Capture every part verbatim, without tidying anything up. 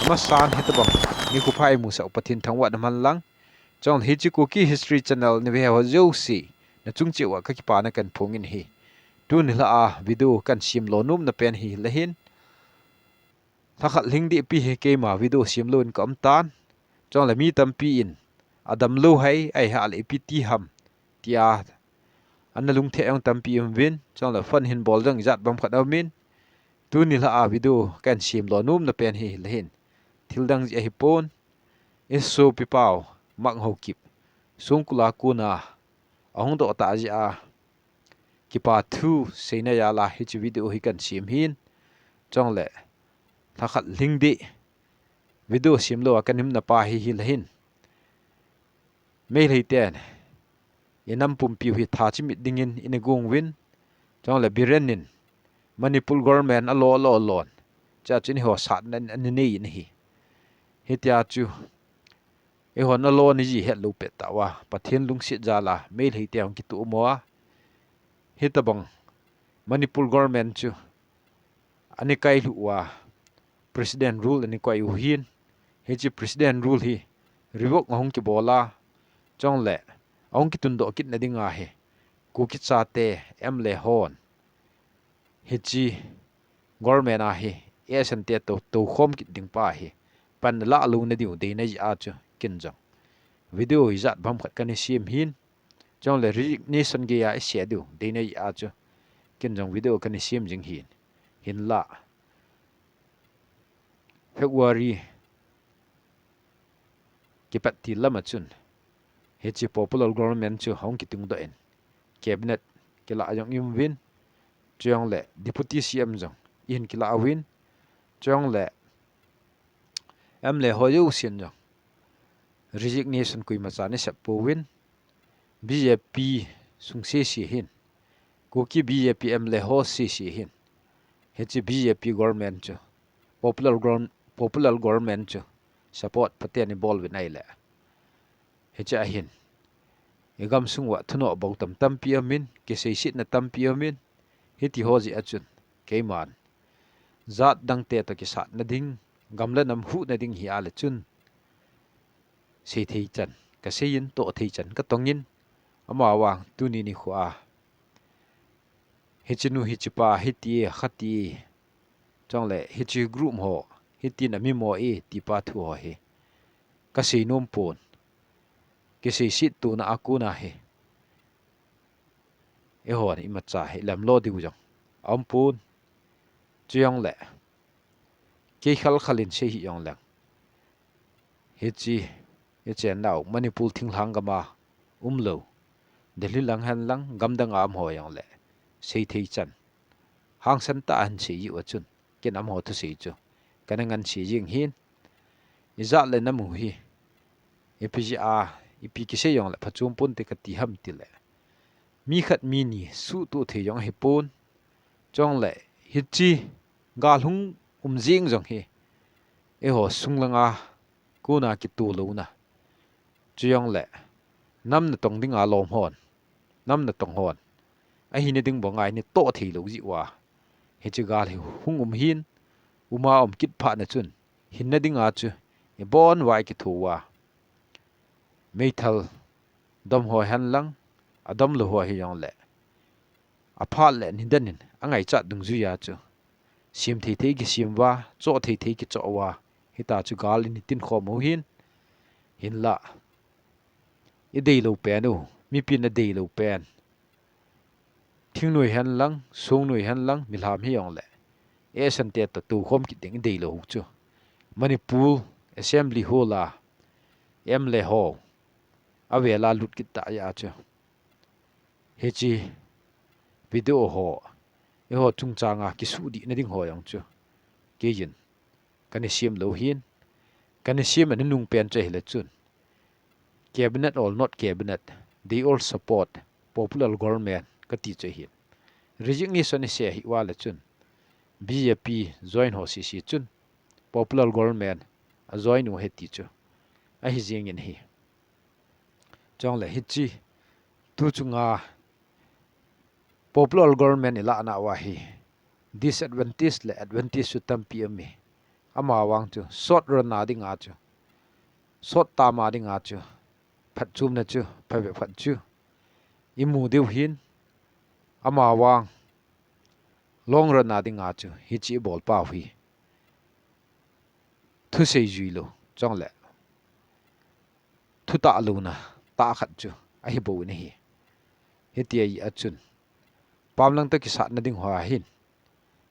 Masan hitabang nikho pha eimusah u Pathen thangvahna man lang. Chule hiche Kuki History Channel nave ho jouse, nachung cheh uva kakipana kahin phong in ahi. Tuni lhah a video kahin sem lo nomna pen hi le hin. Lhakhat lhing deh pi hi keima video sem louvin ka um tan. Chule mi tampi in, adamlou hai, ahileh ipi ti ham, tia ana lungthim jong tampi um uvin. Chule phone hin bol jong ijat bang khat aumin. Tuni lhah a video kahin sem lo nomna pen hi le hin, thil dang jeh ahipon, i sopi pau Mang Haokip songkul a kona ahung doh tah jeh a kipa thu seina jal a hiche video hi kahin sem ahin. Chule lhakhat lhing deh video sem lou a kahin umna pa hi hi le hin, Meitei ten inam pumpiu hi tha chimit dingin ina gong uvin. Chule Biren in Manipur government alo alo lon, chua chun eiho satna in ana nei in ahi. Hitia chu eihon alo ni ji het lou pet tah uva, Pathen lungset jal a Meitei te hung kitoh mo a, hitabang Manipur government chu ana kai lhuh uva, President rule ana koi u ahin. Hiche President rule hi revoke ahung kibol a, chule ahung kitundoh kitna dinga hi Kuki chate M L A hon hiche government a hi S N T to, tokhom kit ding pa hi pan la louna diu deina jeh a chu ken jong video ijat bang khat kana sem ahin. Chule resignation gei a isei diu deina jeh a chu ken jong video kana sem jing ahin. Hinlah February kipat til lam a chun hiche popular government chu hung kitungdoh in, cabinet kilah jong i um uvin, chule deputy C M jong ihin kilah uvin, chule M L A ho jousen jong resignation koima chan isep pouvin, B J P sung sese hin, Kuki B J P M L A ho sese hin, hiche B J P government chu, popular govern-, popular government chu support Pathen in abol uvin ahile, hiche ahin i gamsung uva thunoh bou tam tampi aumin, kiseisetna tampi aumin, hiti ho jeh a chun keiman jat dangte to kisatna ding, gam le nam huhna ding hi a le chun, seithei chan kasei in, tohthei chan katong in, amavang tuni nikho a hiche nu hiche pa hiti khati, chule hiche group ho hitin amimo e ti pa thu ho hi kasei nom pon, kiseiset tona a kona hi eihon imacha hi lemlo diu jong aum pon. Chujongle kei khal khal in sei hih jongleng, hiche, hiche nau Manipur thinglhang gam a umlou, Delhi lang hen lang, gamdang a um ho jongle seithei chan, hangsan tah a hin sei jeh uva chun, ken amaho thusei chu kana ngansi jing hin. Ijat le nam u hi ipi jeh a, ipi kisei jongle phachom ponte kati ham tile, mi khat mi ni suhtoh thei jong ahipon. Chujongle hiche gal hung um jing jong hi eiho sung langa kona kitoh louna, chujongle nam natong dinga lom hon, nam natong hon ahina ding banga eina toh thei lou jeh uva, hiche gal hi hung um hin, uma um kit phat na chun, hinna dinga chu ibon uva ikitho uva, meithal dom ho hen lang, adom lou ho hijongle, aphat le nidan in angaichat dungjuia chu, sem thei thei kisem uva, choh thei thei kichoh uva, hitia chu gal eina tin khom u hin. Hinlah, ideilou pen u, mipin adeilou pen, thingnoi hen lang, songnoi hen lang, milham hijongle, S N T to tokhom kit ding ideilou u chu, Manipur Assembly Hall a M L A ho avel a lut kit tah jeh a chu, hiche video ho eiho chungchanga kisuhdihna ding ho jong chu, keiyin kana sem lou hin, kana sem ana nung pen chu ahile chun, cabinet or not cabinet, they all support popular government kati chu ahin. Resignation isei hih uva le chun, B J P join ho sese chun popular government ajoin u ahi ti chu ahi jengin ahi. Chujongle hiche, tu chunga popular government ilahna uva hi disadvantage le advantage chu tampi aume. Ama vang chu short run a dinga chu, short term a dinga chu phatchomna chu, phabep khat chu imu diu hin, ama vang long run a dinga chu hiche ibol pau hi thusei jui lou, chule thutah louna tah khat chu ahi bou in ahi. Hitia hi a chun, pamlang toh kisatna ding hoa hin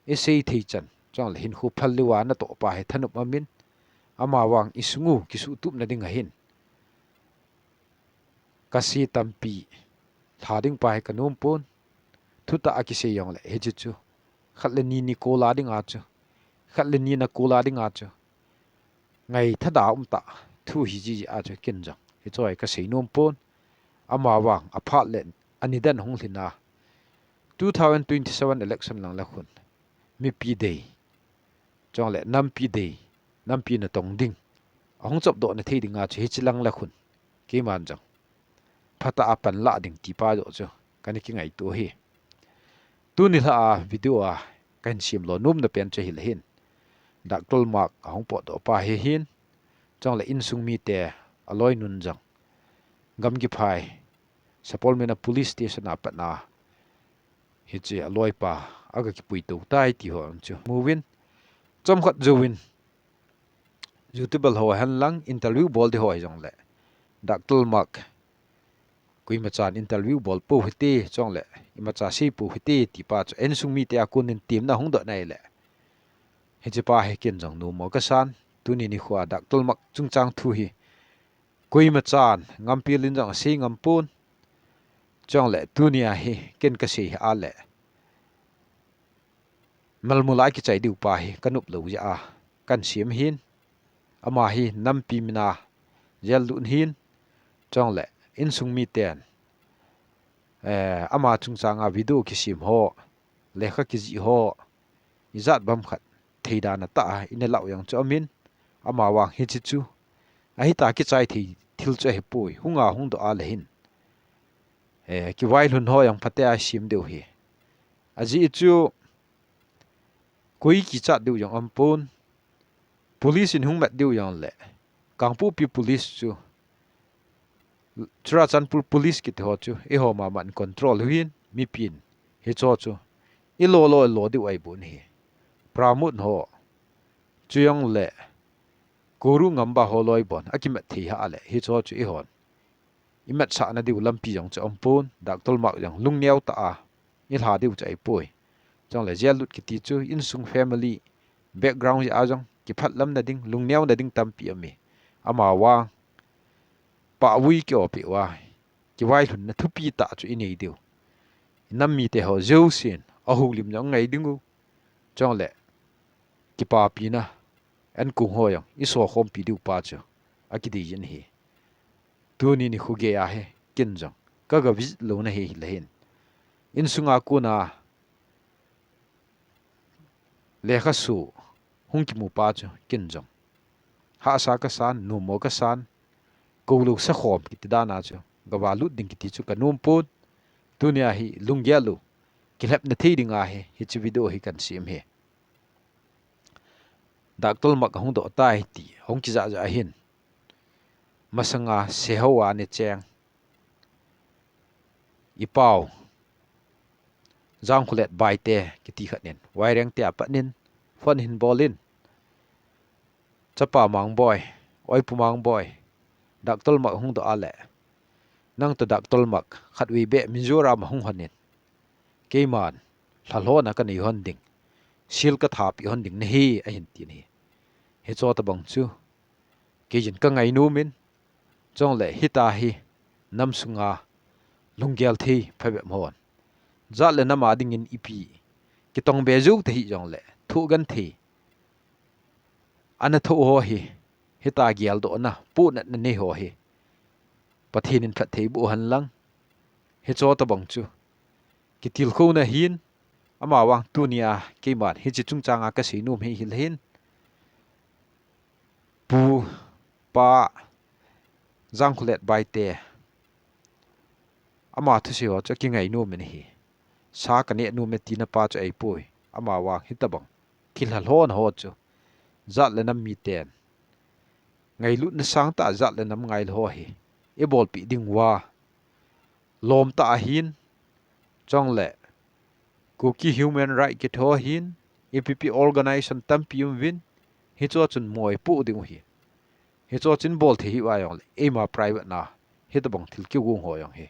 isei thei chan, chule hinkho phal louva natoh pa hi thanop amin, ama vang isung u kisuhtupna ding ahin, kase tampi lha ding pa hi kanom pon, thutah a kisei jongle hiche chu khat le ni nikho la dinga chu, khat le ni nakho la dinga chu ngaithada um tah thu hi jiji a chu ken jong hiche hi kasei nom pon. Ama vang aphat le anidan hung lhin a, two thousand twenty-seven election lang le khun mipi dei, chule nampi dei, nampi natong ding, ahung chopdoh na thei dinga chu hiche lang le khun keiman jong phatah a panla ding ti pa joh chu kana kingaito hi. Tuni lha a video a kahin semlo nomna pen chu ahile hin, Doctor Mark ahung potdoh pa hi hin, chule insung mite aloinun jong gamgi phai Sapormeina police station a pat a hiche aloipa aga kipui tou tai ti ho chu muvin, chomkhat jouvin YouTuber ho hen lang interview bol ding ho hijongle, Doctor Mark koima chan interview bol pou hite, chule imacha sei pou hite ti pa chu insung mite a kon in temna hung doh na ahile, hiche pa hi ken jong nom mo kasan. Tuni nikho a Doctor Mark chungchang thu hi koima chan ngampil in jong asei ngam pon, chule tuni a hi ken kasei hi ahile, melmul a kichai diu pa hi kanop lou jeh a kahin sem hin, ama hi nampi min a jail lut hin, chule insung miten, eh, ama chungchang a video kisem ho, lekha kijih ho, ijat bang khat thei dan a tah a ina lau jong chu amin, ama vang hiche chu ahita kichai thei thil chu ahipoi, hunga hung doh a le hin, eh, kivailhun ho jong phatea sem diu hi. Ajeh chu koi kichat diu jong um pon, police in hung mat diu jongle, Kangpokpi police chu, Churachandpur police kiti ho chu eiho mama in control u hin, mipin hicheho chu ilo lo lo diu ahi bon hi. Pramod ho, chujongle Koru Ngamba ho loi bon akimat thei hah le hicheho chu eihon imatsahna diu lampi jong chu um pon, Doctor Mark jong lungneo tah a ilha diu chu ahipoi. Chule jail lut kiti chu insung family background jeh a jong kiphatlamna ding, lungneona ding tampi aume. Ama vang pahvui ki-oppeh uva, kivailhunna thupi tah chu inei diu, inam mite ho jousen ahoulim jong ngai ding u, chule kipapina ankong ho jong isokhompi diu pa chu akidei jin ahi. Tuni nikho geiya hi ken jong kaga visit louna hi ahile hin, insunga kona lekhasu hung kimu pa chu ken jong hahsa kasan, nommo kasan, koulou sakhom kiti dan a chu gava lut ding kiti chu kanom pon. Tunia hi lunggel u kilhepna thei dinga hi hiche video hi kahin sem hi. Doctor Mark ahung doh tai ti hung kijah jah ahin, masanga Sehou a ana cheng ipau Jangkholet Baite kiti khat in Waireng te a pat in phone ahin bol in, Chapa Mangboi, Oipu Mangboi, Doctor Mark hung doh a le, nang toh Doctor Mark khatvei beh Mizoram a hung hon in, keiman lhalhona kanei hon ding, seal kathapeh hon ding nahi, ahin tin ahi. Hicheho tobang chu keijin kangainom in, chule hitia hi nam sunga lunggel thei phabep hon, jat le nam a dingin ipi kitongbe jou tahih jongle thohgenthei ana thoh ho hi, hitia geldohna, pohnatna nei ho hi Pathen in phatthei boh hen lang, hicheho tobang chu kitilkhouna ahin. Amavang tunia keiman hiche chungchanga kaseinom hi ahile hin, Pu, Pa Jangkholet Baite, ama thusei ho chu akingainom in ahi. Sa kaneh nom e tina pa chu ahipoi. Amavang hitobang kilhalhona ho chu jat le nam miten ngailutna sangtah jat le nam ngailou ho hi ibolpeh diu va lom tah ahin, chule Kuki Human Right kiti ho hin, ipi ipi organization tampi um uvin, hicheho chun mopoh diu ahi. Hicheho chun bol thei hiuva jongle eima private na hitobang thil kigong ho jong hi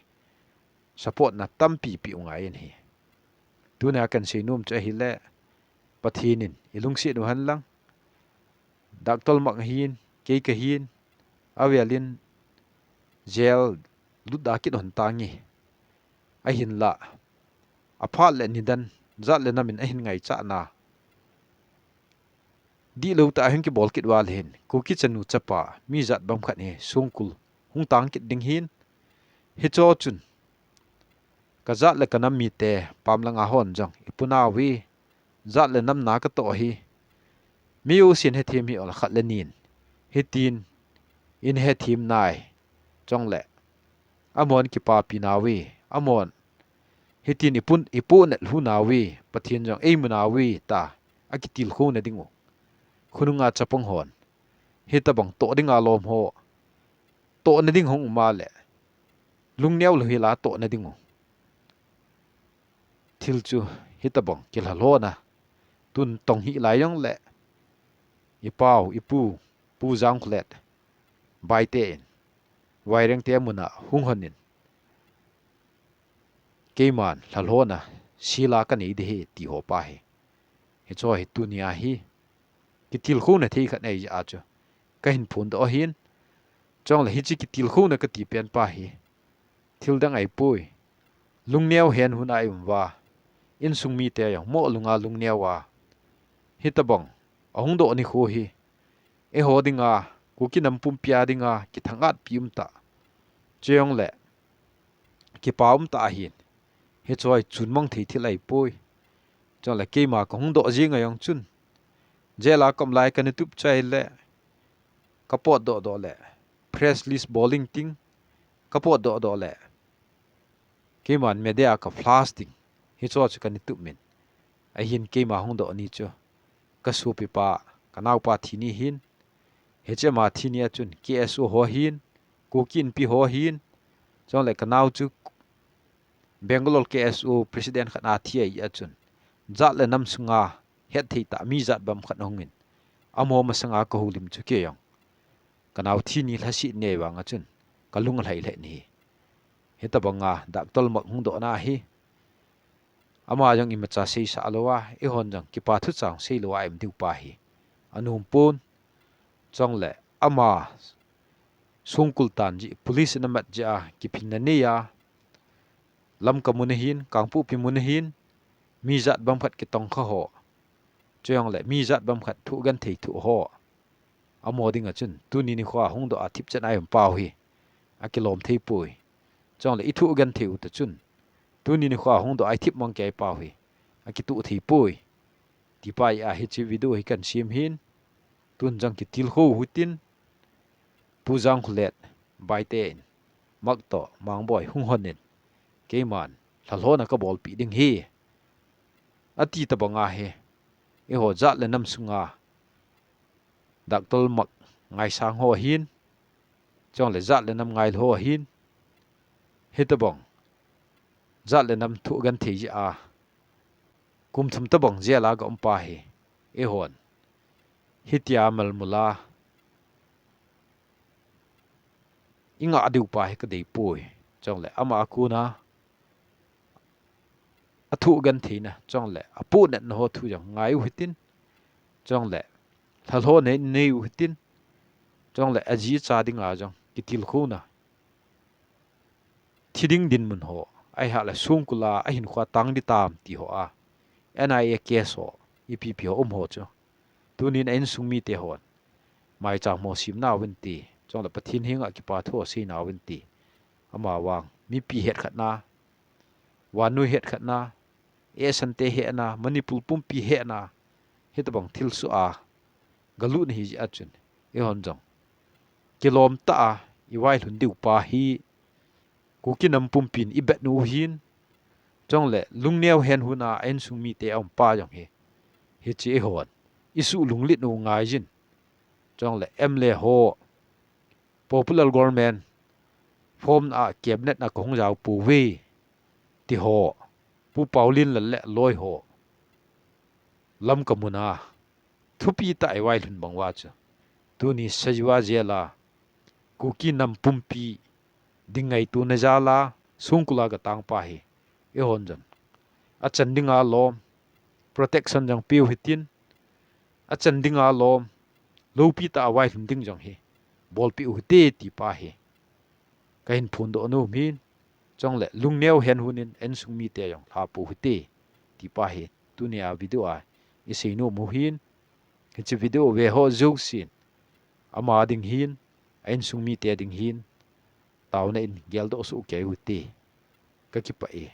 support na tampi peh u ngai in ahi. Tunia kahin seinom chu ahile, Pathen in ilungset u hen lang, Doctor Mak ahin, kei kahin, avel in jail lut da kit hon tange. Ahinlah, aphat le nidan, jat le nam in ahin ngaichat na dihlou tah a hung kibol kit uva le hin, Kuki chanu chapa, mi jat bang khat hi songkul hung tang kit ding ahin, hicheho chun ka jat le ka nam mite, pam langa hon jong ipu nauve, jat le nam na katoh ahi. Mi jousen hethem hih jongle khat le ni in hitin ihin hethem nai, chule amahon kipapi nauve, amahon hitin ipu, ipohnat lhu nauve, Pathen jong eimu nauve tia akitilkhouna diu. Khonunga chapang hon hitobang toh dinga lom ho, tohna ding hung um a le, lungneo lou hela tohna diu thil chu hitobang kilhalhona tun tong hih lai jongle, ipau, ipu, Pu Jangkholet Baite in Vairengte muna hung hon in, keiman lhalhona sila kanei ding ahi ti ho pa hi, hicheho hi tunia hi kitilkhouna thei khat ahi jeh a chu kahin phondoh ahin, chule hiche kitilkhouna kati pen pa hi thil dang ahipoi. Lungneo hen hon a i um uva, insung mite jong mo lunga lungneo a, hitobang ahung doh nikho hi eiho dinga, Kuki nam pumpia dinga kithangatpi um tah, chujongle kipa um tah ahin, hicheho hi chunmang thei thil ahipoi. Chule keima kahung doh jing a jong chun, jail a ka um lai kana tup chai le, ka potdoh doh le, press release bol inting, ka potdoh doh le, keiman media a ka flash ding, hicheho chu kana tup in. Ahin keima hung doh ni chu ka sopipa, ka naopa thi ni ahin, hiche ama thi ni a chun K S O ho ahin, Kuki Inpi ho ahin, chule ka nao chu Bangalore K S O president khat a thi ahi a chun, jat le nam sunga hetthei tah mi jat bang khat ahung in, amaho masanga ka houlim chu kei jong ka nao thi ni lhaset ni vang a chun ka lung alhai lheh in ahi. Hitobanga Doctor Mak hung dohna hi, ama jong imacha seisah lou a, eihon jong kipa thuchang seilou a i um diu pa hi anom pon. Chule ama songkul tan jeh, police in amat jeh a kiphinna nei a, Lamka mun ahin, Kangpokpi mun ahin, mi jat bang khat kitongkha ho, chujongle mi jat bang khat thohgenthei thoh ho, amaho dinga chun tuni nikho a hung doh a thipchet a i um pau hi akilom thei poi. Chule i thohgenthei u toh chun tuni nikho a hung doh a i thip mang kei pau hi akitoh thei poi. Ti pa hi a hiche video hi kahin sem hin, tun jong kitilkhou u hitin, Pu Jangkholet Baite in Mak toh Mangboi hung hon in, keiman lhalhona ka bolpeh ding ahi, ati tobang ahi. Eiho jat le nam sunga Doctor Mak ngaisang ho ahin, chule jat le nam ngailou ho ahin, hitobang jat le nam thohgenthei jeh a kum thum tobang jail a ka um pa hi, eihon hitia melmul a i ngah diu pa hi ka dei poi. Chule ama a kona athohgentheina, chule apohnatna ho thu jong ngai u hitin, chule lhalhona nei u hitin, chule aji acha dinga jong kitilkhouna, thi ding dinmun ho, ahilouleh songkul a ahinkho a tang ding tam ti ho a, N I A case ho, ipi ipi ho um ho chu tunin a insung mite hon maicham ho sem nauvin ti, chule Pathen henga kipa thu ho sei nauvin ti. Ama vang mipi hetkhenna, vannoi hetkhenna, Eastern te hetna, Manipur pumpi hetna, hitobang thilsoh a galut na hi jeh a chun, eihon jong kilom tah a i vailhun diu pa hi, Kuki nam pumpin i bet u hin, chule lungneo hen hon a insung mite a um pa jong hi, hiche eihon isuh lunglet u ngai jin. Chule M L A ho, popular government form a cabinet a kahung jao pouve ti ho, Pu Paolienlal le loi ho lam kamun a, thupi tah a eivailhun bang uva chu, tuni Sajiwa jail a Kuki nam pumpi ding ngaitona jal a songkul a katang pa hi, eihon jong achan dinga lom, protection jong peu hitin, achan dinga lom, loupi tah a vailhun ding jong hi bolpeh u hite ti pa hi kahin phondoh nom in. Chule lungneo hen hunin insung mite jong lha pou hite ti pa hi tuni a video a isei nom u hin. Hiche video ve ho jousen, ama ding hin, a insung mite ding hin, taona in geldoh soh kei u hite. Kakipah e.